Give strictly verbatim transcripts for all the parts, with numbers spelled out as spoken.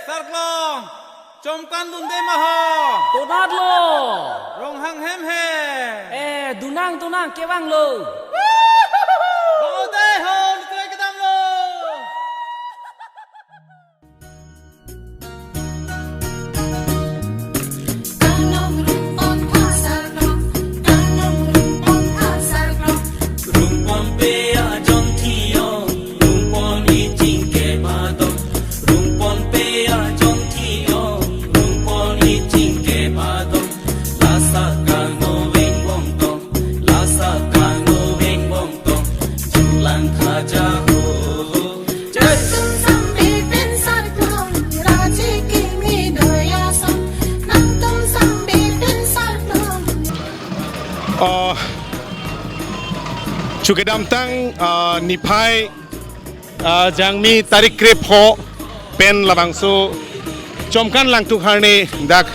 Sarklong, Chomkan dunde ma ho? Tonat lo. Ronghang hem he. Eh, dunang, dunang, kevang lo. Ho dai ho, litre kedam lo. Kanong rumpon asar klong, kanong rumpon asar klong. Rumpon pe ajong thiyong, rumpon iching ke padong. Rumpon pe ajong thiyong, rumpon iching ke padong. Lasa kano veng bong tong, lasa kano veng bong tong, julang khaja ho. Nangtum sambil pinsar klong, raji kimi doya song. Nangtum sambil pinsar klong. Oh, chukedamtang, ah, niphai, ah, Jangmi tarik krepho pen labangso Chomkan Langtuk Harni dak,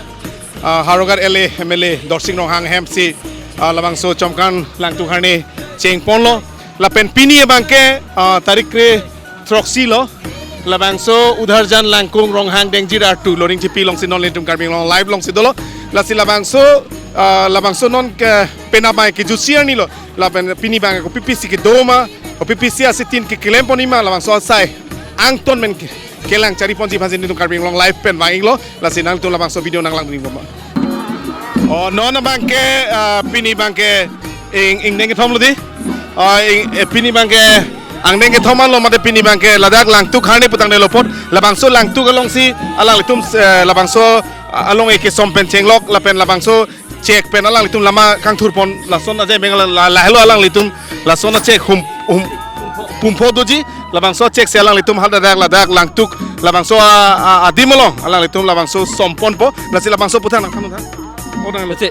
ah, Howraghat L A, M L A Dorsing Ronghang hem si, ah, labangso Chomkan Langtuk Harni chengponlo. Lapen pini abangke, ah, tarik kre throksi lo. Labangso Udharjan Langkung Ronghang Dengjir Artu Loring Chipi alongsi non nelitum Karbi Anglong Live alongsi dolo. Lasi labangso, ah, labangso non ke penap abang kejutsi arni lo. Lapen pini abang kopi pisi kedo ma, kopi pisi asitin ke keklem pon-i ma, labangso asai angton pen ke, kelang chari ponji aphansi nelitum Karbi Anglong Live pen vang-iklo. Lasi nangtum labangso video nanglang ding ma. Oh, non abangke, ah, pini abangke ing, ingdeng kethom lo dei. Ah, ing, eh, pini abangke angdeng kethom anlo mate pini abangke ladak Langtuk Harni putangdetlo apot. Labangso Langtuk alongsi alanglitum, eh, labangso, ah, along-e kesom pen chenglok lapen labangso chek pen alanglitum lama kangthurpon lason aje meng la, la, lahelo alanglitum lason achek hum, hum, pumpho doji. Labangso chek si alanglitum hadak ladak Langtuk labangso a, a, adim along alanglitum labangso somponpo. Lasi labangso puthot nangthan tha. Oh, nang. Lasi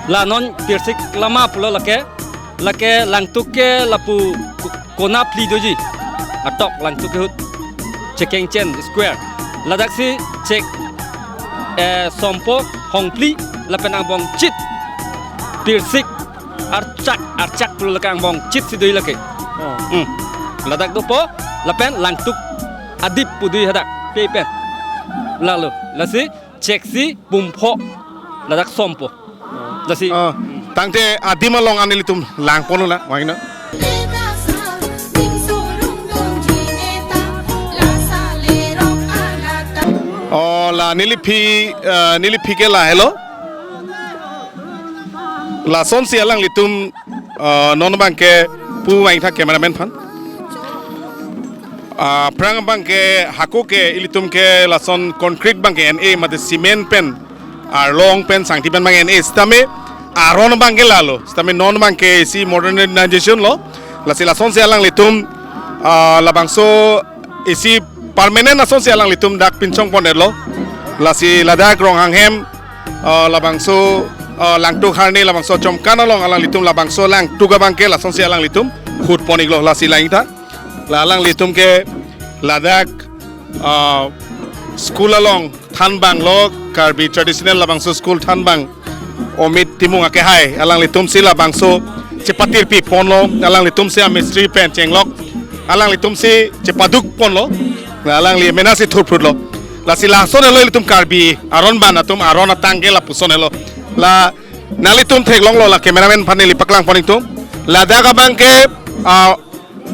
la non Pirsik lama pulo lake, lake Langtuk ke lapu ko-, kona phli doji. Atok Langtuk kehut Chekengchen Square. Ladaksi chek, eh, sompo hongphli lapen angbong chit. Pirsik archak, archak pulo lake angbong chit si doji lake. Oh. Hmm. Ladak dopo lapen Langtuk adip pu doji hadak pe pen. Lalo, lasi chek si pumpho ladak sompo. Lasi. Ah, tangte adim along an nelitum langponlo na, wangno. Oh, la neliphi, eh, neliphi ke lahelo. Lasonsi alanglitum, eh, non abangke pu vang-ik tha cameraman aphan. Ah, aphrang abangke hako ke ilitum ke lason concrete abangke en-e mate cement pen, arlong pen, sangti pen abang en-e, sitame aron abangke lalo, sitame non abangke isi modernization lo, lasi lasonsi alanglitum, ah, labangso isi permanent asonsi alanglitum dak pinchong pondetlo, lasi ladak Ronghang hem, ah, labangso, ah, Langtuk Harni labangso Chomkan along alanglitum labangso Langtuk abangke lasonsi alanglitum hut pon-iklo, lasi lang-ik tha. La alanglitum ke ladak, ah, school along thanbang lo, Karbi traditional labangso school thanbang Omit Timung akehai, alanglitum si labangso chepatirpi ponlo, alanglitum si amistri pen chenglok, alanglitum si chepaduk ponlo, la alangli mena si thurphrutlo. Lasi lason helo ilitum Karbi aron ban atum aron atang ke lapuson helo. La nanglitum theklonglo, la cameraman aphan neli paklang pon-iktum. Ladak abangke, ah,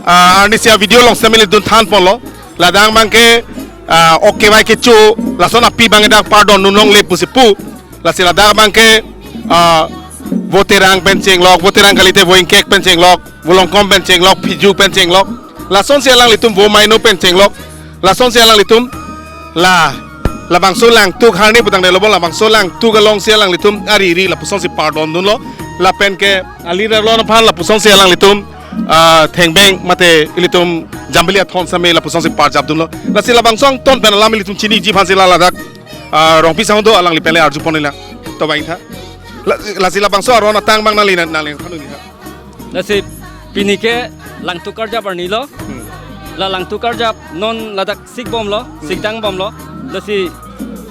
ah, arnisi avideo along sitame nelitum than ponlo. Ladak abangke, ah, ok kevai kecho, lason api abang dak pardon dun longle pusi pu. Lasi ladak abangke, ah, Voterang pen chenglok, Voterang kalite Voingkek pen chenglok, Volongkom pen chenglok, Phiju pen chenglok. Lasonsi alanglitum Vomaino pen chenglok. Lasonsi alanglitum la, labangso Langtuk Harni putangdetlo bon, labangso Langtuk alongsi alanglitum ari ri lapusonsi pardon dunlo. Lapen ke alir arlon aphan lapusonsi alanglitum, ah, thengbeng mate ilitum jambili athon sitame lapusonsi parjap dunlo. Lasi labangso angton pen alam ilitum chiniji aphansi la ladak, ah, Rongpi Sangho do, alangli pen le arju pon-iknang. To vang-ik tha. La, lasi labangso aron atang abang nangli, nangli than-un-e tha. Lasi pini ke Langtuk Karjap arni lo. Hmm. La Langtuk Karjap non ladak sikbomlo, hmm, sikdangbomlo. Lasi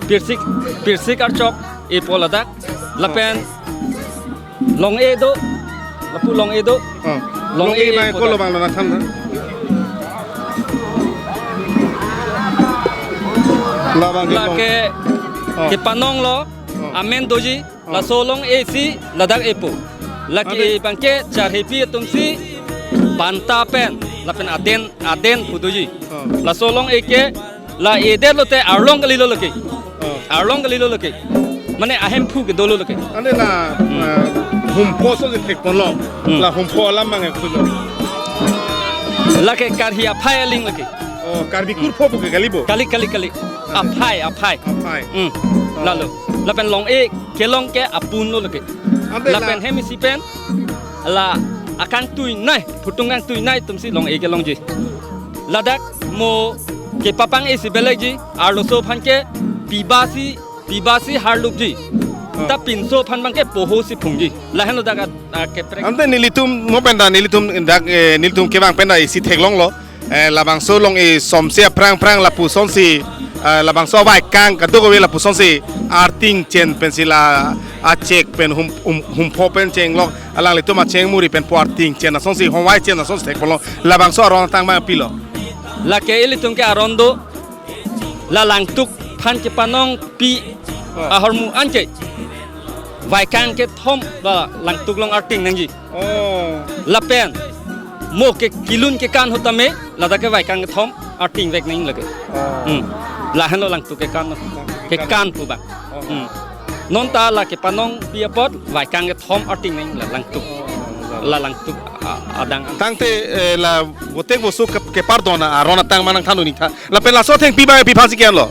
Pirsik, Pirsik archok epo ladak. Lapen long-e do, lapu long-e do. Oh. Long-e, long-e abang epo ko dak. Lo abang lo nangthan na. Labang ke Lake long. Oh. Kepanong lo, Oh. amen doji, Oh. laso long-e si ladak epo. Lake Ante. abangke charhepi atum si banta pen, lapen aden, aden pu doji. Oh. Laso long-e ke, la edet lote arlong kalilo lake. Oh. Arlong kalilo lake. Mane ahemphu ke dolo lake. Ante la, Hmm. uh, humpho so je thekponlo. Hmm. La humpho alam abang e kulo. Lake Karhi aphai aling lake. Oh, Karbi Hmm. kurpho pu ke kali bo? Kali, kali, kali. Aphai, aphai. Aphai. Hmm. Oh. Lalo. Lapen long-e kelong ke apun lo lake. Ante la Lapen hem isi pen la akangtuinei, phutung kangtuinei atum si long-e kelongji. Ladak mo kepapang-e si belekji, arloso aphan ke piba si, piba si harlukji. Oh. Ta pinso aphan abangke poho si phungji. Lahenlo dak a, a, keprek. Ante nelitum mo pen ta nelitum dak, eh, nelitum kevang pen ta isi theklonglo. Eh, labangso long-e somse aphrang aphrang lapuson si, eh, labangso avaikang kadokave lapuson si arting chen pensi la achek pen hum, hum, humpho pen chenglok alanglitum acheng muri pen po arting chen ason si homvai chen ason si thekponlo. Labangso aron atang abang pilo? Lake ilitum ke aron do, la langtuk aphan kepanongpi Oh. ahormu anke vaikang kethom ba langtuk along arting nangji. Oh. Lapen mo ke kilun kekan ahut tame ladak ke vaikang kethom arting vek nang lake. Oh. Hmm. Lahenlo langtuk kekan. Langtuk kekan. Kekan pu abang. Oh. Hmm. Non ta la kepanongpi apot vaikang kethom arting nang la langtuk. Oh. La langtuk a, adang. Tangte, eh, la votek voso ke, kepardon aron atang abang nangthan un-e tha. Lapen laso athengpi abang pi aphan si ke-enlo?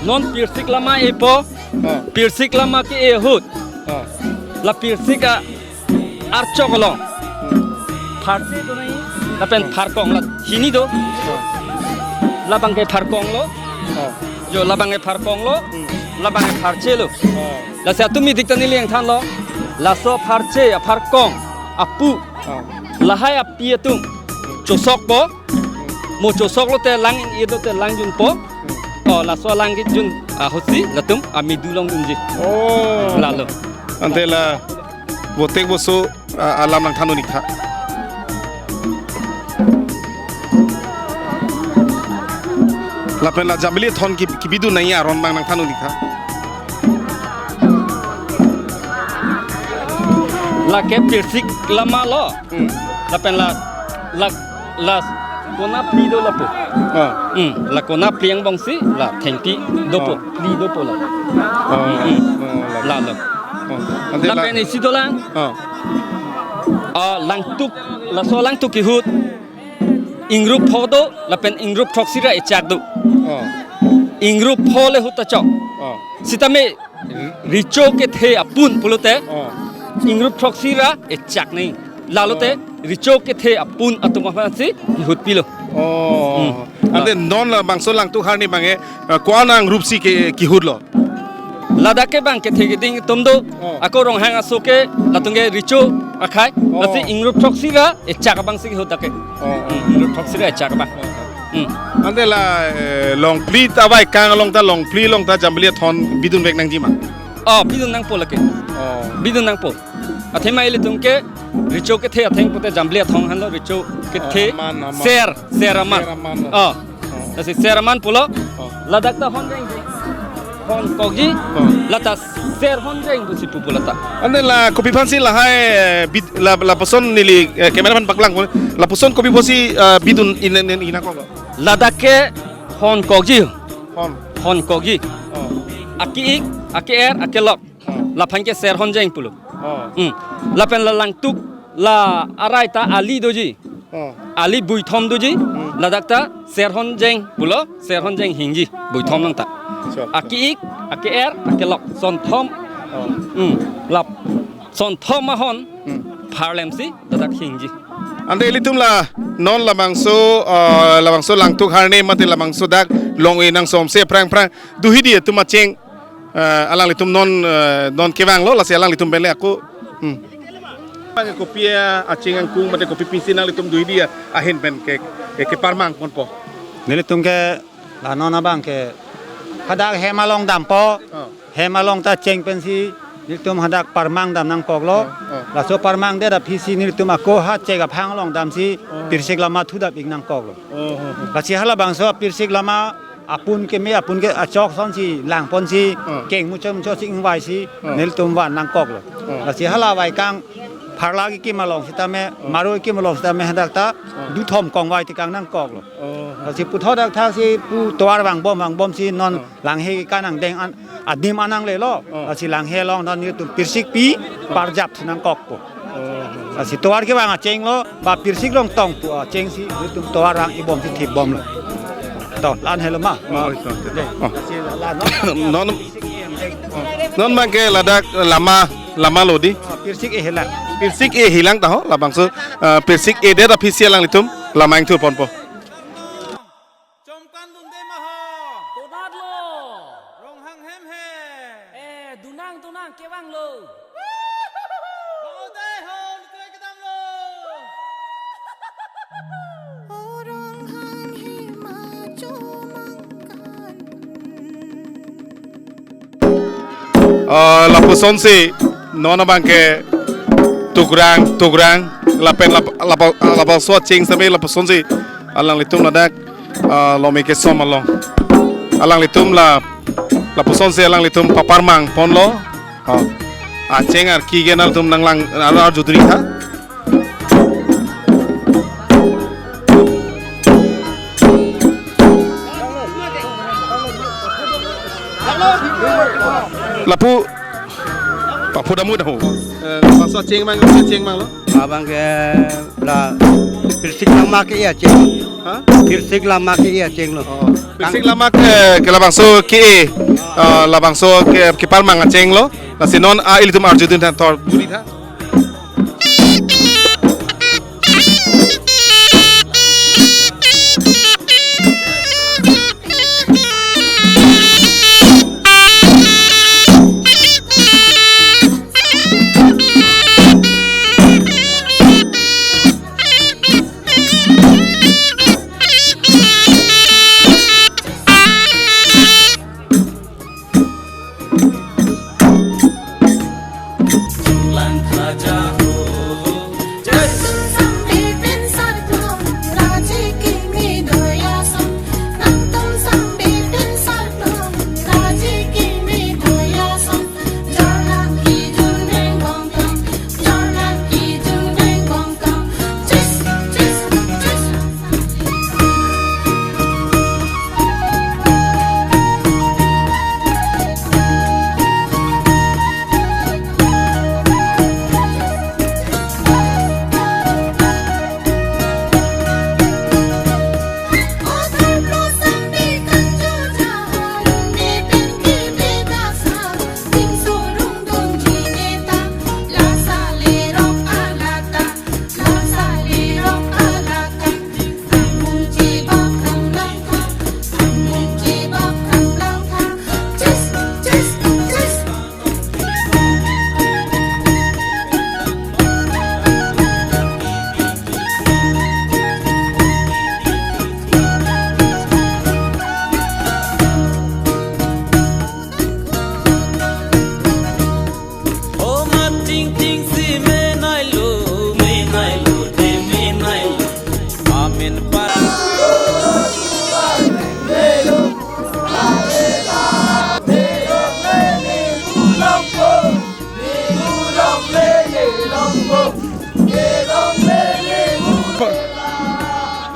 Non pirsik lama epo, Oh. pirsik lama ke-e ahut. Oh. La pirsik a archok along. Hmm. Pharche do nai, lapen Hmm. pharkong la hini do. Oh. Labang ke pharkong lo. Oh. Jo labang ke pharkong lo. Hmm. Labang ke pharche lo. Oh. Lasi atum idik ta neli nangthanlo. Laso pharche, apharkong, apu. Oh. Lahai api atum chosokpo. Mo chosok lote lang-e lote langjunpo. Oh, laso langjun ahut si latum amidu longdunji. Oh. Lalo. Ante la votek voso, ah, alam nangthan un-e tha. Lapen la Jambili Athon ki, kebidun nangji aron abang nangthan un-e tha. Lake pirsik lama lo. Hmm. Lapen la, la, la konat phli do lapu. Ah. Hmm. La konat phli angbong si la thengpi dopo, Ah. phli dopo la. Ah. Hmm. Ah, la. Lalo. Ah. Ante la Lapen isi dolang. Ah. Ah, langtuk, laso langtuk ahut ingrup pho do, lapen ingrup throksi ra echak do. Ah. Ingrup pho le ahut ta chok. Ah. Sitame recho kethe apun pulote, Oh. ingrup throksi ra echak nang. Lalote Oh. recho kethe apun atum aphan si kihut pilo. Oh. Hmm. Ante non labangso langtuk arni abang ke, eh, ko-an angrup si ke kihutlo? Ladak ke abang kethe keding atum do. Oh. Ako Ronghang aso ke latum ke recho akhei. Oh. Lasi ingrup throksi ra echak abang si kihut dak ke. Oh, oh. Hmm, ingrup throksi ra echak abang. Oh, oh. Hmm. Ante la, eh, long phli ta avaikang along ta long phli along ta Jambili Athon bidun vek nangji ma? Oh, bidun nangpo lake. Oh. Bidun nangpo. Athema ilitum ke recho kethe atheng pute Jambili Athon henlo recho kethe Oh, aman, aman. ser, ser aman. Ser aman. Oh. Oh. Lasi ser aman pulo. Oh. Ladak ta honjeng. Honkokji. Oh. Lata ser honjeng pusi pupu lata. Ante la kopi aphan si lahai, eh, bid, la, lapuson neli, eh, camera aphan paklang pon. Lapuson kopi aphan si, eh, bidun in, in, in, inakok. Ladak ke honkokji. Hon. Honkokji. Oh. Ake-ik, ake-er, akelok. Oh. Laphan ke ser honjeng pulo. Oh. Hmm. Lapen la langtuk, la arai ta ali doji. Oh. Ali buithom doji. Hmm. Ladak ta ser honjeng pulo, ser honjeng hingji. Buithom nang ta. Sure. Ake-ik, ake-er, akelok. Sonthom. Oh. Hmm. Lap. Sonthom ahon. Hmm. Pharlem si, ladak hingji. Ante ilitum la, non labangso, eh, labangso langtuk arni mate labangso dak long-e nang somse aphrang aphrang. Duhidi atum acheng, eh, alanglitum non, eh, non kevanglo, lasi alanglitum pen le ako. Hmm. Bang kopi acheng angkung mate kopi apisi nanglitum duhidi ahin pen ke, ke, keparmang ponpo? Nelitum ke la non abang ke hadak hem along dampo. Oh. Hem along ta cheng pensi nelitum hadak parmang dam nangkoklo. Oh, oh. Laso parmangdet aphisi nelitum ako ha chek aphang along damsi Oh. pirsik lama thudap-ik nangkoklo. Oh, oh, oh. Lasi halabangso pirsik lama Apun keme, apun ke achok asonsi langponsi, Hmm. keng muchot muchotsi ingvaisi, Hmm. nelitum van nangkoklo. Hmm. Lasi hala vaikang pharla kekim along sitame, Hmm. maru kekim along sitame hadak ta, Hmm. duthom kongvai tekang nangkoklo. Oh. Lasi puthot dak thaksi pu tovar vangbom vangbomsi non Hmm. Langhe ke kanang deng an, adim an nanglelo. Oh. Lasi Langhe along non nelitum pirsik pi parjap si nangkokpo. Oh. Lasi tovar kevang achenglo, ba pirsik along tong pu achengsi nelitum tovar vang-ibomsi thipbomlo. To, la-an helo ma. Oh, ito, ito. Dei, Oh. lasi la-an, no? Non, non abangke ladak lama, lama lo dei. Oh, pirsik e-helang. Pirsik e-helang ta ho, labangso, eh, pirsik edet aphi si alanglitum lama ingthurponpo. Chomkan dunde ma ho. Todat lo. Ronghang hem he. Eh, dunang, dunang, kevang lo. Ho dei ho, lutre kedam lo. Orang hang hima chomangkan. Ah, lapusonsi non abangke tukrang, tukrang, lapen lap-, lapa-, ah, lapuson acheng sitame lapusonsi alanglitum ladak, ah, lomi kesom along. Alanglitum la, lapusonsi alanglitum paparmang ponlo. Ah, acheng arki ke nangtum nanglang, nang arjuduri tha. Lapu, papu damu dahu. Eh, bangso acheng mang, acheng mang lo. Abangke la pirsik lama ke-e acheng. Ha? Pirsik lama ke-e acheng lo. Oh. Pirsik lama ke, ke labangso ke-e, eh, labangso ke, keparmang acheng lo. Lasi non, ah, ilitum arjudun tha, thor buri tha. O ma ting ting si menai lo, menai lo, de menai lo. Amen pa.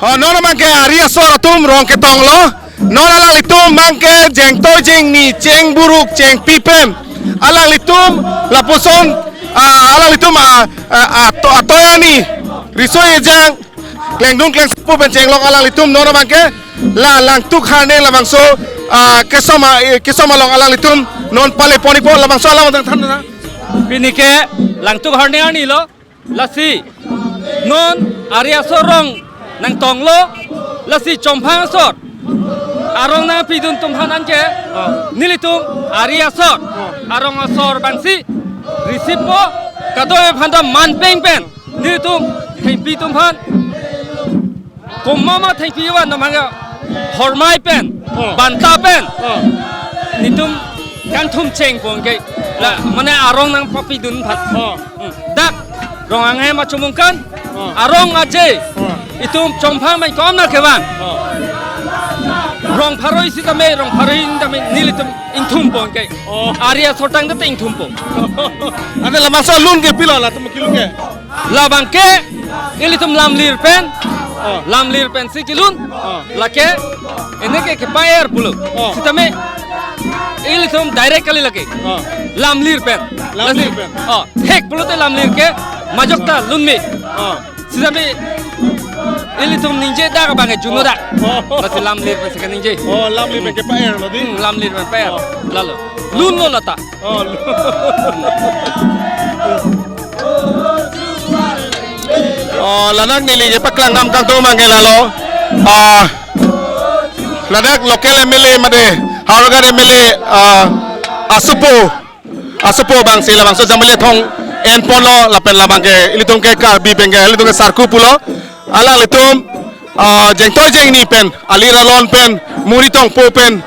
Ho, non abangke ari asor atum rong ketong lo. Non alanglitum abangke jengtoi jengni, cheng buruk, chengpi pen. Alanglitum lapuson, ah, alanglitum, ah, ah, ah, to-, atoya ni, riso ejang, klengdun klengsepo pen chenglok alanglitum non abangke la Langtuk Harne labangso, ah, kesom a-, eh, kesom along alanglitum non pale pon-ikpo labangso alam than than na. Pini ke Langtuk Harne arni lo. Lasi non ari asor rong nangtong lo, lasi chomphang asor arong nangpidun atum aphan anke, oh, nelitum ari asor, oh, arong asor abangsi risipo, kadokave aphan ta man peng pen nelitum thengpi atum aphan komat ma thengpi van atum aphan ke hormai pen, oh, banta pen, oh, nelitum kanthum chengpon ke la, oh, mane arong nangpapidun aphan. Oh. Hmm. Dak Ronghang hem achomangkan, oh, arong aje, oh, itum chomphang mai kom na kevang. Oh. Rong pharo isi tame, rong pharo isi tame, nelitum ingthum pon ke. Oh. Ari asor tang te ingthum pon. Ante labangso alun ke pilo latum kelun ke? Labang ke, ilitum Lamlir pen, Oh. Lamlir pensi kelun, Oh. lake, ene ke kepa-er pulo. Oh. Sitame, ilitum direct kali lake. Oh. Lamlir pen. Lamlir Lasi, pen. Oh, hek pulote Lamlir ke, majok ta lunme. Oh. Sitame, ilitum ningje dak abang ke juno dak. Oh. Lasi Lamlir pensi keningje. Oh, Lamlir pen kepa-er lo di? Hmm, Lamlir pen pa-er. Oh. Lalo. Lunlo lata. Oh, lu- Oh, ladak neli je paklang nam kangtung abang ke lalo. Ah, ladak local M L A mate, Howraghat M L A, ah, asopo, asopo abangsi labangso Jamelia Thong en ponlo lapen labang ke ilitum ke Karbi pen ke ilitum ke Sarku pulo. Alanglitum, ah, jengtoi jengni pen, alir alon pen, muri tongpo pen,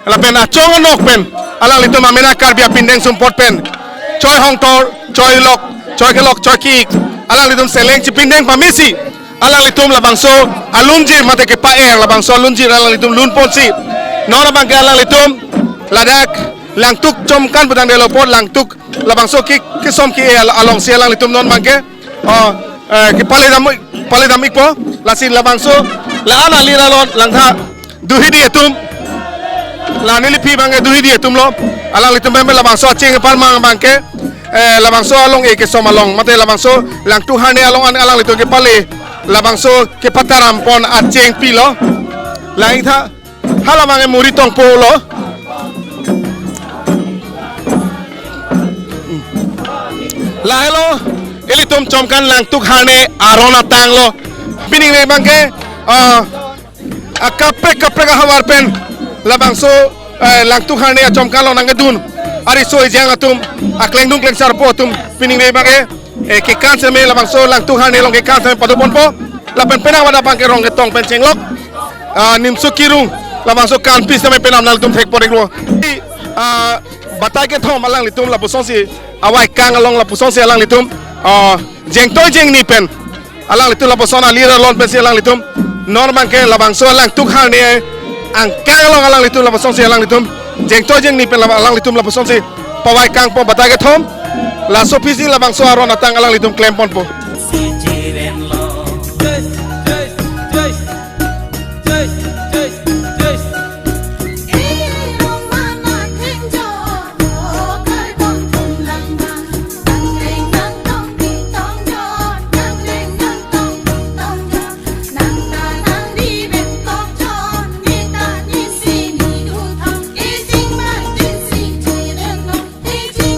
lapen achong anok pen, alanglitum amena Karbi apindeng sumpot pen, choi hongthor, choi lok, choi kelok, choi ki-ik, alanglitum seleng chipindeng pamesi, alanglitum labangso alunjir mate kepa-er, labangso alunjir alanglitum lun ponsi. Non abang ke alanglitum ladak Langtuk Chomkan putang delo apot Langtuk labangso ke kesom ke al-, alongsi alanglitum non abang ke, oh, eh, kepale dam, pale dam-ikpo, lasi labangso la-an alir alon langtha duhidi atum, la neliphi abang ke duhidi atum lo, alanglitum pen labangso aching kepar mang abang ke, eh, labangso along-e kesom along, mate labangso Langtuk Harne along an alanglitum kepale, labangso kepataram pon aching pilo, langtha. Hala abang ke muri tongpo lo. Lahelo, ilitum Chomkan Langtuk Harne aron atang lo. Pining abang ke, ah, akaprek kaprek ahavar pen labangso, eh, Langtuk Harne achomkan along nangkedun ariso ejang atum, aklengdun klengsarpo atum, pining abang ke, eh, kekan seme labangso Langtuk Harne along kekan seme pado ponpo. Lapen penang pada abang ke rong ketong pen chenglok, ah, nimso kirung, labangso kanpi seme penang nangtum thek pon-iklo. Ah, batai kethom alanglitum lapusonsi, awai kang along lapusonsi alanglitum, ah, jengtoi jengni pen alanglitum lapuson alir alon pensi alanglitum non abang ke labangso Langtuk Harne angkang along alanglitum lapusonsi alanglitum jengtoi jengni pen laba-, alanglitum lapusonsi pawai kangpo batai kethom. Laso aphi si labangso aron atang alanglitum klem ponpo.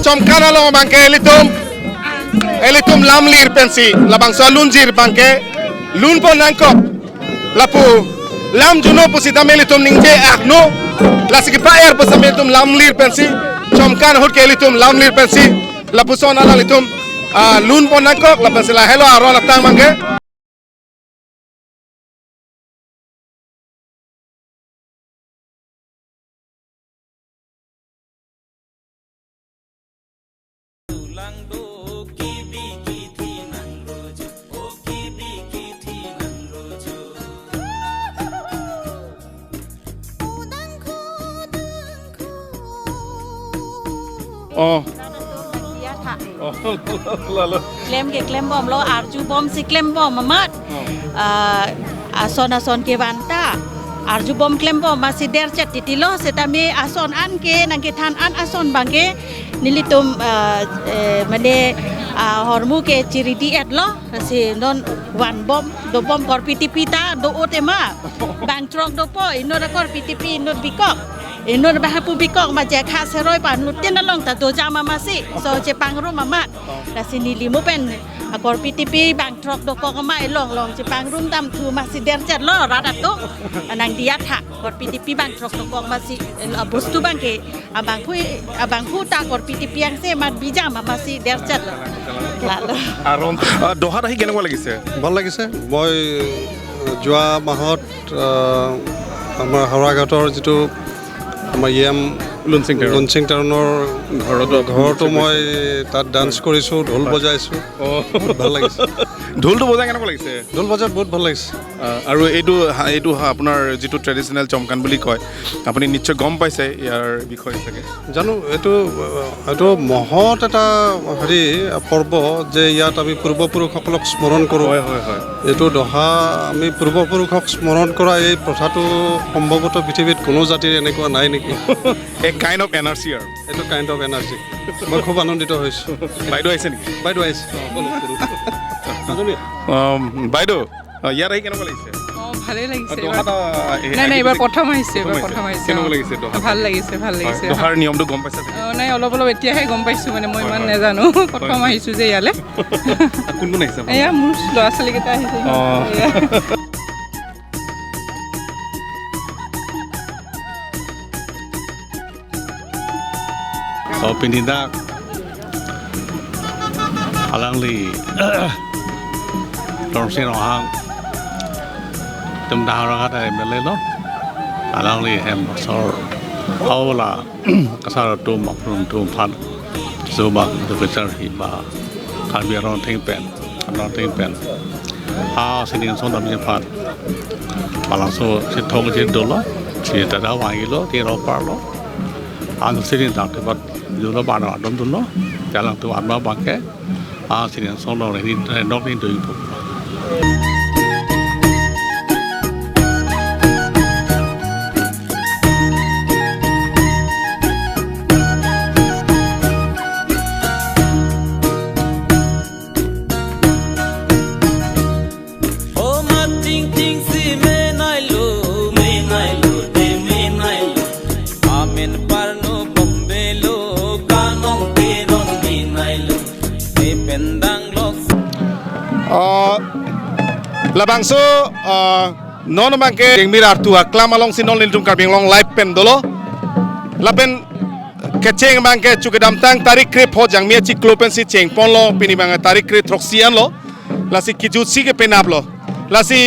Chomkan along abang ke ilitum, ilitum Lamlir pensi, labangso alunjir abang ke lun pon nangkok. Lapu lam juno pusitame ilitum ningje akno, lasi kepa-er pusitame ilitum Lamlir pensi, Chomkan ahut ke ilitum Lamlir pensi, lapuson alanglitum, ah, lun pon nangkok, lapensi lahelo aron atang abang ke. Oh. Ya, tha. Oh, lalo. Klem ke klembomlo, arjubomsi klembom amat. Oh. Ah, ason ason kevan ta arjubom klembom amatsi derchet titilo, setame ason an ke nangkethan an ason abang ke nelitum, ah, eh, mane, ah, ahormu ke chiridi-etlo. Lasi non vanbom, dobom korpi tipi ta do-o tema. Bangthrok dopo, inut akorpi tipi, inut bikok. Inut bang hapu bikok ma je kha seroi pa inut tin along ta dojam amatsi. So chepangrum amat. Lasi neli mo pen akorpi tipi bangthrok dokok amat, elong long chepangrum damthu amatsi derchetlo rat atum. Nangdiya tha korpi tipi bangthrok dokok amatsi. Bostu abang ke Abangphu, abangphu ta korpi tipi angse mat bijam amatsi derchetlo. Lalo. আৰম্ভ, আহ, দহাত আহি কেনেকুৱা লাগিছে? ভাল লাগিছে। মই, আহ, যোৱা মাহত, আহ, আমাৰ হাওৰাঘাটৰ যিটো আমাৰ ই এম লুনচিং তেৰণ। লুনচিং তেৰণৰ ঘৰতো আপুনি ঘৰতো নিশ্চয় মই তাত ডান্স কৰিছোঁ, ঢোল বজাইছোঁ। অ। বহুত ভাল লাগিছে। ঢোলটো বজাই কেনেকুৱা লাগিছে? ঢোল বজাই বহুত ভাল লাগিছে। আহ, আৰু এইটো হা-, এইটো হা-, আপোনাৰ যিটো ট্ৰেডিশ্যনেল চমকান বুলি কয়, আপুনি নিশ্চয় গম পাইছে ইয়াৰ বিষয়ে চাগে? জানো, এইটো, এইটো মহৎ এটা হেৰি পৰ্ব যে ইয়াত আমি পূৰ্বপুৰুষসকলক স্মৰণ কৰোঁ। হয়, হয়, হয়। এইটো দহা আমি পূৰ্বপুৰুষক স্মৰণ কৰা এই প্ৰথাটো সম্ভৱতঃ পৃথিৱীত কোনো জাতিৰ এনেকুৱা নাই নেকি? A kind of N R C আৰু। এইটো kind of N R C. মই খুব আনন্দিত হৈছোঁ। বাইদেউ আহিছে নেকি? বাইদেউ আহিছে। অ, অলপ সৰু। মাজুলী। অ, বাইদেউ, অ, ইয়াত আহি কেনেকুৱা লাগিছে? অ, ভালেই লাগিছে অ, এইবাৰ। দহাত, আহ, এ-, নাই, নাই, আহিছে এইবাৰ নেকি? প্ৰথম আহিছোঁ, এইবাৰ প্ৰথম আহিছে। প্ৰথম আহিছে। কেনেকুৱা অ। লাগিছে দহাত? ভাল লাগিছে, ভাল হয়, লাগিছে। দহাৰ নিয়মটো গম পাইছে চাগে? অ, নাই, অলপ অলপ এতিয়াহে গম পাইছোঁ, মানে মই হয়, ইমান হয়। নাজানো। প্ৰথম হয়। আহিছোঁ যে ইয়ালে। কোন কোন আহিছে আপোনাৰ? এয়া মোৰ ল'ৰা ছোৱালীকেইটা আহিছে। অ। এয়া। O pini dak alangli Tongsing Ronghang, itum Dahoraghat M L A lo, alangli hem asor aola kasar atum aphun atum aphan suba dukisar hiba Karbi arong thengpen. Arong thengpen. Ha sining song dam jephan. Malangso si thong si dolo, si tada wangilo, ti ro parlo. An sining dak tepat julo bana adom dunlo. Jalang tu anma bangke. Ha sining song dong ni nok ni doi pu. O ma ting ting si menai lo, menai lo, de menai lo. Amen parno bombe lo, kanong terong menai lo. De pendang lo. Ah, labangso, ah, non abangke Dengmir artu aklam alongsi non nelitum Karbi Anglong Live pen dolo. Lapen kecheng abangke chu kedamtang tarik krepho Jangmi achiklo pensi chengponlo, pini abangke tarik kre throksi anlo. Lasi kijutsi ke penaplo. Lasi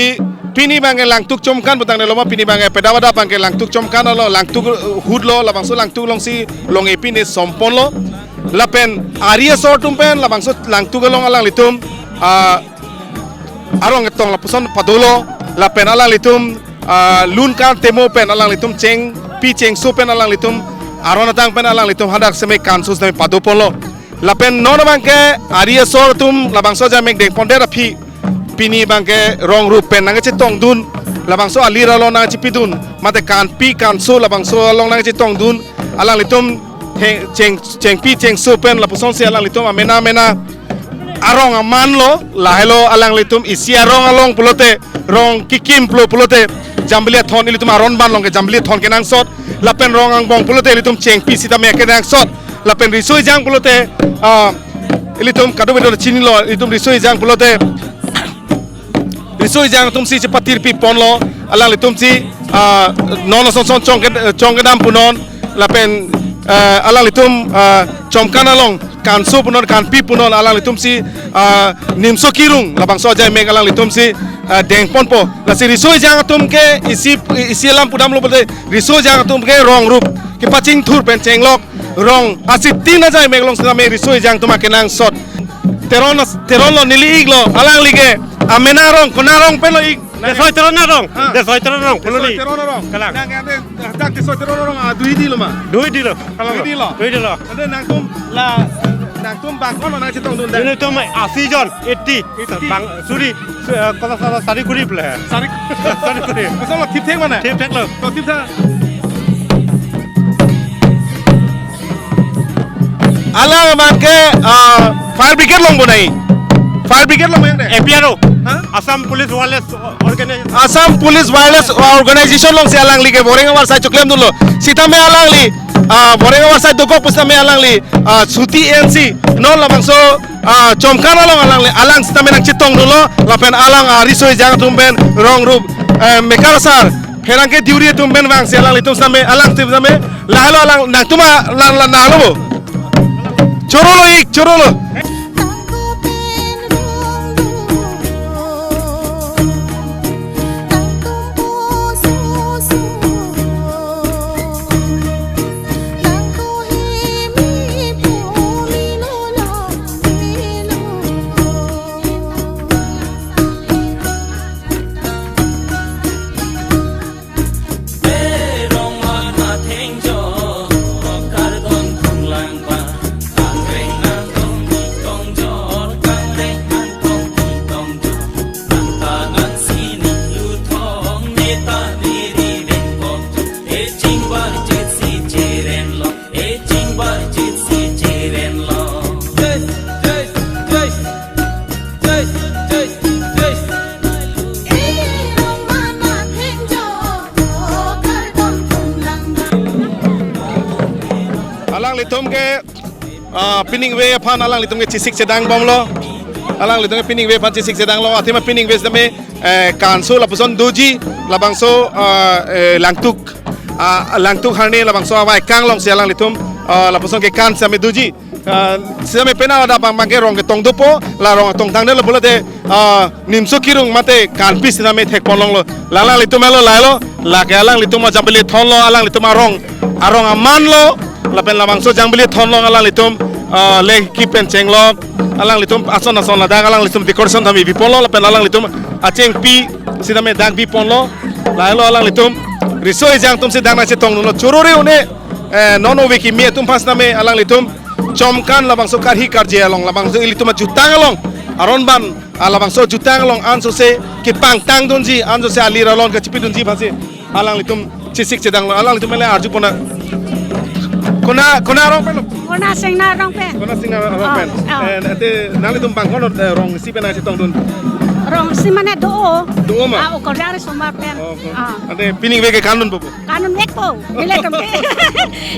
pini abangke Langtuk Chomkan putang ne loma, pini abangke pedawada abangke Langtuk Chomkan lo, Langtuk, uh, hut lo, labangso Langtuk alongsi long epi ne somponlo. Lapen ari asor atum pen labangso Langtuk along alanglitum, ah, arong ketong lapuson padolo, lapen alanglitum, ah, lun kan temo pen alanglitum chengpi chengso pen alanglitum aron atang pen alanglitum hadak seme kanso seme padoponlo. Lapen non abangke ari asor atum labangso ajai mek dengpondet aphi pini abangke rong rup pen nangkachetongdun, labangso alir along nangkachepidun, mate kanpi kanso labangso along nangkachetongdun, alanglitum he-, cheng, chengpi chengso pen lapusonsi alanglitum amena amena arong aman lo, lahelo alanglitum isi arong along pulote, rong kikim plo pulote, Jambili Athon ilitum aron ban along ke Jambili Athon kenangsot, lapen rong angbong pulote ilitum chengpi sitame kenangsot, lapen Riso Ejang pulote, ah, ilitum kadokave do chinilo, ilitum Riso Ejang pulote, Riso Ejang atumsi chepatirpi ponlo, alanglitumsi, ah, non ason son chong ke, chong kedam punon, lapen, eh, alanglitum, ah, Chomkan along kanso punon, kanpi punon, alanglitumsi, ah, nimso kirung labangso ajai mek alanglitumsi, ah, dengponpo. Lasi Riso Ejang atum ke isi, isi alam pudamlo pulote Riso Ejang atum ke rong rup kepachingthur pen chenglok, rong asitin ajai mek along sitame Riso Ejang atum akenangsot. Teron as-, Teron lo, neli ik lo, alangli ke amena arong, kona arong pen lo ik? Desoi Teron arong. Ha? Desoi Teron arong, Desoi puloni. Teron arong. Kalang. Nang ade, dak Desoi Teron arong, ah, duidi lo ma? Duidi lo. Kalang. Duidi lo. Duidi lo. Ade nangtum la, nangtum bangkon lo nangchetongdun dak? Nelitum asi jon, eighty. Eighty. Bang, suri, su-, eh, kola sala sari kuri ple. Sari. Sari kuri. Kosonlo, thip thek mane? Thip thek lo. To thip thek. Alang abangke, ah, fire brigade along bonai. Fire brigade along yang deh. A P R O. Ha? Assam Police Wireless Organization. Assam Police Wireless Organization alongsi alangli ke Boreng Avar side choklemdunlo. Sitame alangli, ah, Boreng Avar side dokok pusitame alangli, ah, chuti ensi non labangso, ah, Chomkan along alangli, alang sitame nangchetongdunlo. Lapen alang, ah, Riso Ejang atum pen rong rup, eh, mekar asar pherangke diuri atum pen vangsi alanglitum sitame, alang atum sitame, lahelo alang nangtum a, la, la, nalo bo. Chorolo ik, chorolo. Litum ke, ah, piningve aphan alanglitum ke chesik chedang bomlo. Alanglitum ke piningve aphan chesik chedanglo. Athema piningve sitame, eh, kanso lapuson doji, labangso, ah, eh, Langtuk, ah, Langtuk Harne labangso avai kanglongsi alanglitum, ah, lapuson kekan sitame doji. Ah, sitame penang ada abang abangke rong ketong dopo, la rong ketong tangdetlo pulote, ah, nimso kirung mate kanpi sitame thekponlonglo. La alanglitum elo lailo, lake alanglitum ajambili thonlo, alanglitum arong, arong amanlo, lapen labangso jambili thonlo alanglitum, ah, lengki pen chenglok, alanglitum ason ason ladak alanglitum decoration tame biponlo, lapen alanglitum achengpi sitame dak biponlo, lailo alanglitum riso ejang atumsi dak nangchetongdunlo chorore une, eh, non ove kimi atum aphan sitame alanglitum chomkan labangso karhi karje along, labangso ilitum ajutang along, aron ban, ah, labangso jutang along ansose kepangtangdunji, ansose alir alon kachipidunji aphansi alanglitum chesik chedanglo, alanglitum ele arjupona. Kona, kona arong pen? Kona Singnar arong pen. Kona Singnar arong pen. Oh, oh. Eh, ate nanglitum bang kono, eh, rong isi pen nangchetongdun? Rong isi mane do-o. Do-o ma? Ah, okorjang risomar pen. Oh, oh. Ah. Ante piningve ke kanun bobo? Kanun vekpo, nelitum ke.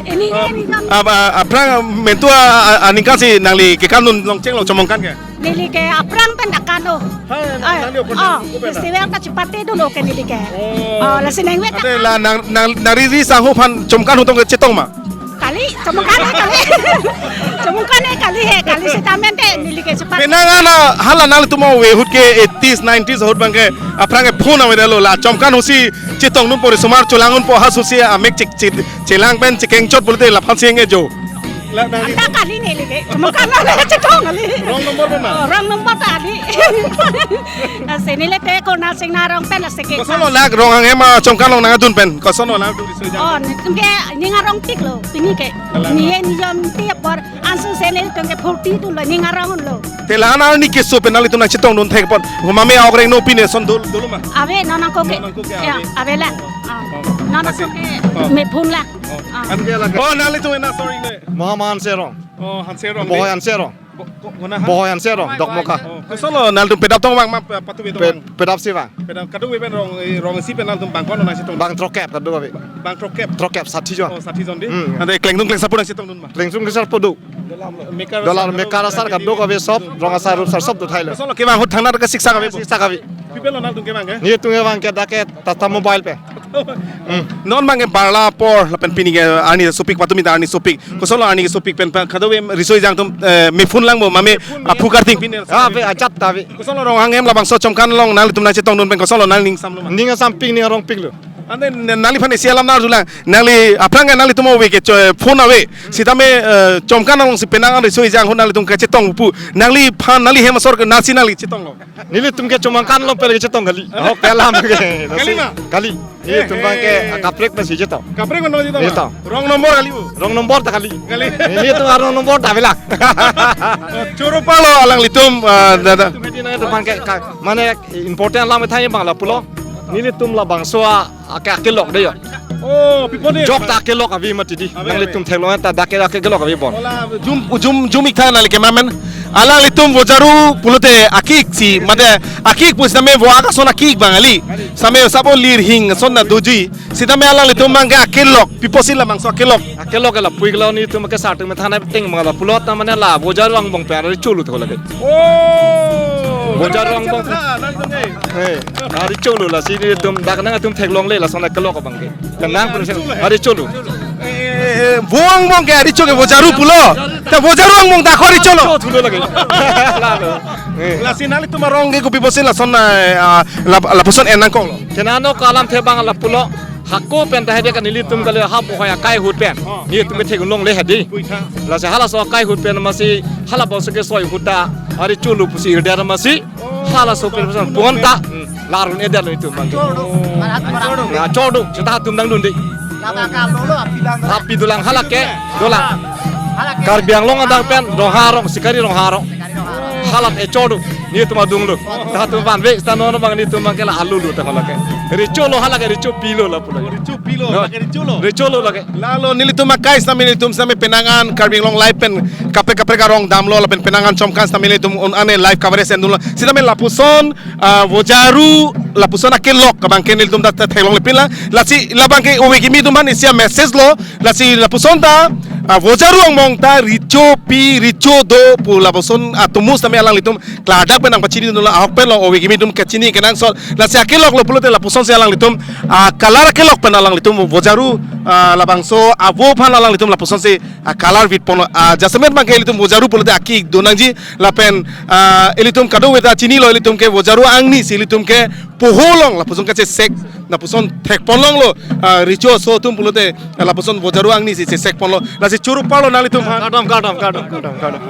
Ini, ah, ini kan. Apa, aphrang mentu a, a, aningkansi nangli kekanun longcheng long chomongkan ke? Neli ke aphrang pen dak kan o. Hai, ai, nangli open oh, pen, open pen. Festival ta chepatedunlo ke neli ke. Oh. Oh, lasi nangve dak kan. Ante la nang, nang, nang riri sangho aphan chomkan hutong ke chetong ma? Kali, chomongkan he kali. Chomongkan he kali he, kali sitame ante neli ke chepat. Penang ana hala nanglitum ove ahut ke eighties, nineties ahut abangke aphrang ke phone avedetlo, la chomkan ahutsi chetongdunpo, risomar cholangdunpo, ha ahutsi amek chek, chek, chelang pen chekengchot pulote laphansi nge jo. La nang anta kali neli ke, chomongkan lo le chetong kali. Wrong number pen ma? Oh, wrong number ta kali. Lasi neli te Kona Singnar arong pen lasi ke. Kosonlo la rong hanghem achomkan along nangdun pen? Kosonlo nangdun riso ejang? Oh, nelitum ke ning arongpiklo, pini ke. Kalang. Niye niyom ti apor, ansose nelitum ke phurti dunlo, ning aronglo. Te la-an arni keso pen nanglitum nangchetongdun thekpon. Mame aokreng no pine ason dol, dolo ma? Ave, non nangkok ke. Non nangkok ke, ya, ave. Ave la. Oh. Ah. Oh. Non nangkok ke. Oh. Mephun la. Oh. Ah. Anke la. Oh, nanglitum ena sorry ne. Mohammad Hanse arong. Oh, Hanse arong. Bohoi ne? Hanse arong. Bo-, ko-, kona ha? Bohoi Hanse arong, Dokmoka. Oh, kosonlo nanglitum pedap tong vang ma, pa-, patu ve tong vang? Pe-, pedap si vang. Pedap kadokave pen rong, eh, rong isi pen nanglitum bang kono nangchetong? Bang throkkep kadokave. Bang throkkep? Throkkep, sati jon. Oh, sati jon dei. Hmm. Ante klengdun klengsapo nangchetongdun ma? Klengdun klengsapo do. Dolar mekar asar kadokave sob, rong asar rup asar sob do thailo. Kosonlo kevang ahut thangnat ke siksak ave bo? Siksak ave. Pi pen lo nanglitum kevang ke? Nelitum kevang ke dak ke Tata Mobile pen. Hmm. Non abangke barla apor lapen pini ke arni sopik, patumi ta arni sopik. Kosonlo arni sopik pen pa kadokave riso ejang atum, eh, mephun lang bo mame? Mephun, aphu karting pine? Ah, ave, ajat ta ave. Kosonlo rong hanghem labangso chomkan along nanglitum nangchetongdun pen kosonlo nangning samlo ma? Ning asampik, ning arongpiklo. Ante n-, nangliphan isi alam nangdunlang. Nangli aphrang ke nanglitum ove ke cho-, phone ave. Sitame, eh, chomkan alongsi penang an riso ejang ahut nanglitum kachetong pu. Nangliphan nangli hem asor ke nasi nangli chetonglo? Nelitum ke chomangkan along pen kachetong kali. Ahok ke alam ke. Kali ma? Kali. Nelitum abangke, eh, eh, kaprek pensi chetong. Kaprek pen chetong? Chetong. Wrong number kali bo? Wrong number ta kali. Kali. Nelitum a-wrong number ta avelang. Choro palo alanglitum, ah, dada. Nelitum abangke ka-, mane important alam thai abang lapulo. Nelitum labangso a, ake, akelok dei yo. Oh, pi pen dei? Jok ta akelok ave mati dei. Ave, ave. Nanglitum theklong ta dak ke, dak ke akelok ave bon. Ola, jum, jum, jum ik tha nangli ke mamen. Alanglitum vojaru pulote ake-ik si, mate ake-ik pu sitame vo-ak ason ake-ik abang kali. Sitame sabo lir hing ason ta doji. Sitame alanglitum abangke akelok, pi pusi labangso akelok? Akelok ke lapu-ik lo, nelitum ke sartum thanai ting abang lapulo ta mane la vojaru angbong pen ari cholo tho lake. Oh. Vojaru angbong. Nanglitum ke. Eh, ari cholo lasi nelitum dak nangtum theklongle lason akelok abangke. Kenang pun ari cholo. Ari cholo. Eh, eh, eh, vo angbong ke ari cholo ke vojaru pulo. Ta vojaru angbong ta ko ari cholo. Cholo lake. Lalo. Eh. Lasi nanglitum arong ke kopi pusi lason na, eh, ah, lap-, lapuson en nangkoklo? Kenano ke alamthe abang lapulo. Hako pen ta hedi kan nelitum kali ha Bohoi akai ahut pen. Oh. Nelitum ke theklongle hedi. Puitha. Lasi halaso akai ahut pen masi halabangso ke soi ahut ta ari cholo pusi irder masi. Oh. Halaso pen puson pon ta. Hmm. Larun eder lo itum abang. Cholo. Na cholo, seta atum dangdun dei. Labang ka lolo api dang. Api dolang hala ke, dolang. Hala ke. Karbi Anglong adang pen, Rongha arong, Sikari Rongha arong. Sikari Rongha arong. Hala ke cholo, nelitum adunglo. Ta atum vanve, seta non abang nelitum abangke la alulu ta hala ke. Recho lo hala ke, recho pilo lapulo. Recho pilo, no. Hala ke recho lo. Recho lo lake. Lalo nelitum akai sitame nelitum sitame penang an Karbi Anglong Live pen kaprek kaprek arong damlo lapen penang an chomkan sitame nelitum un-an live coverage endunlo. Sitame lapuson, ah, vojaru lapuson akelok abangke nelitum ta, ta theklongle pinlang. Lasi labangke ove kimi atum aphan isi a-message lo. Lasi lapuson ta Ah, vojaru angbong ta recho pi recho do pu lapuson atomo sitame alanglitum klardak pen nangpachini dunlo, ahok pen lo ove kimi atum kachini kenangsot. Lasi akelok lo pulote lapusonsi alanglitum, ah, color akelok pen alanglitum vojaru, ah, labangso avo aphan alanglitum lapusonsi, ah, color vit ponlo, ah, jasemet abangke ilitum vojaru pulote aki do nangji lapen, ah, ilitum kadokave ta chinilo ilitum ke vojaru angnisi ilitum ke poho along lapuson kachesek, lapuson thek ponlonglo, ah, recho aso atum pulote, ah, lapuson vojaru angnisi chesek ponlo. Lasi choro parlo nanglitum aphan. Kardom, kardom, kardom, kardom, kardom.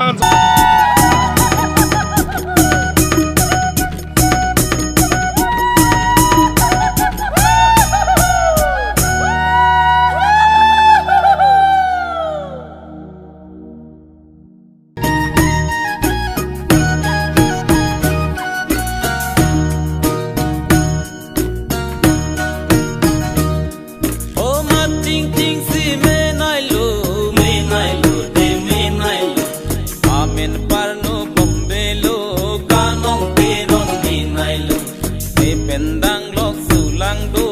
O ma ting ting si menai lo, menai lo, de menai lo. Amen parno bombe lo, kanong peron menai lo. De pen danglok sulang do,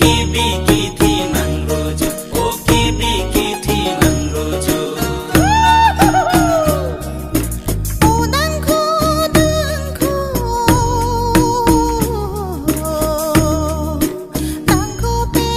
kibi kithi nang rojo, o kibi kithi nang rojo. O dangko, dangko, dangko pe.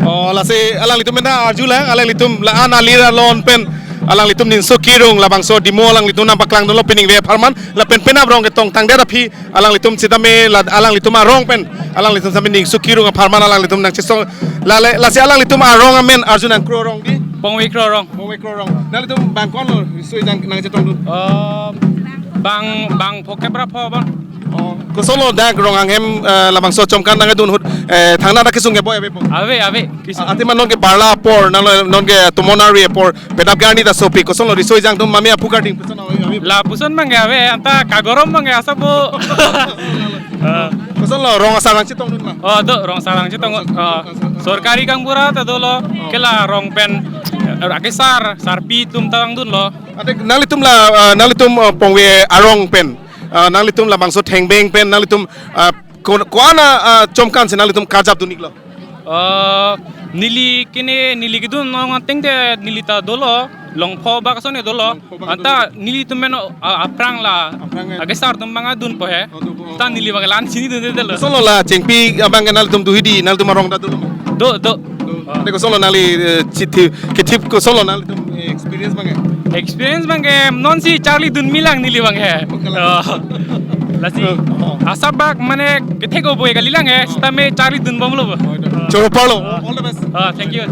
Oh, lasi alanglitum pen arjulang, alanglitum la-an alir alon pen alanglitum Ningsuk Kirung labangso demo alanglitum nangpaklang dunlo pining ve apharman, lapen penap rong ketong tangdet aphi alanglitum sitame la alanglitum arong pen, alanglitum sitame Ningsuk Kirung apharman alanglitum nangchesong. Lale, lasi alanglitum arong amen arju nang kro rong di? Pongwe Kro Rong. Pongwe Kro Rong. Nanglitum bang konlo riso-ejang nangchetongdun? Oh, bang, bang pho kep ra pho bang. Oh, kosonlo dak rong anghem, eh, labangso chomkan nangdun ahut, eh, thangnat akesung ke boi ave po? Ave, ave. Kis- Ah, athema non ke barla apor, non, non ke tomon arni apor, pedap garni ta sopi, kosonlo riso-ejang atum mame aphu karding, kosonlo ave, ave po? Lapuson abangke ave, anta kagorom abangke asap po. Ah. Kosonlo rong asarang chetongdun ma? Oh, do, rong asarang chetong. Rong asarang, ah, chetong. Sorkari gaonbura ta dolo, oh, ke la rong pen, eh, akesar, sarpi atum ta vangdunlo. Ante nanglitum la, ah, nanglitum, ah, Pongwe arong pen, ah, nanglitum labangso thengbeng pen, nanglitum, ah, ko-, ko-an, ah, chomkansi nanglitum karjap dun-iklo? Ah, neli kene, neli kedun nong ateng te neli ta dolo, Longpho bak ason dolo. Longpho bak anta dolo. Nelitum pen, ah, aphrang la, aphrang, eh, akesar atum abang adun po he. Oh, do po. Ta neli abang la-an chinidunde dolo. Kosonlo la chengpi abangke nanglitum duhi di, nanglitum arong ta dolo? Do, do. Do. Ah. Ante kosonlo nangli, eh, chithip, kethip kosonlo nanglitum, eh, experience abangke? Experience abangke nonsi charli dunmilang neli abangke. Oh, kalang. Oh. Lasi, oh, oh, asap bak mane kethek obo kalilang he, oh, sitame charli dunbomlo bo. Oh, do. Choro parlo. Oh. All the best. Oh, thank you.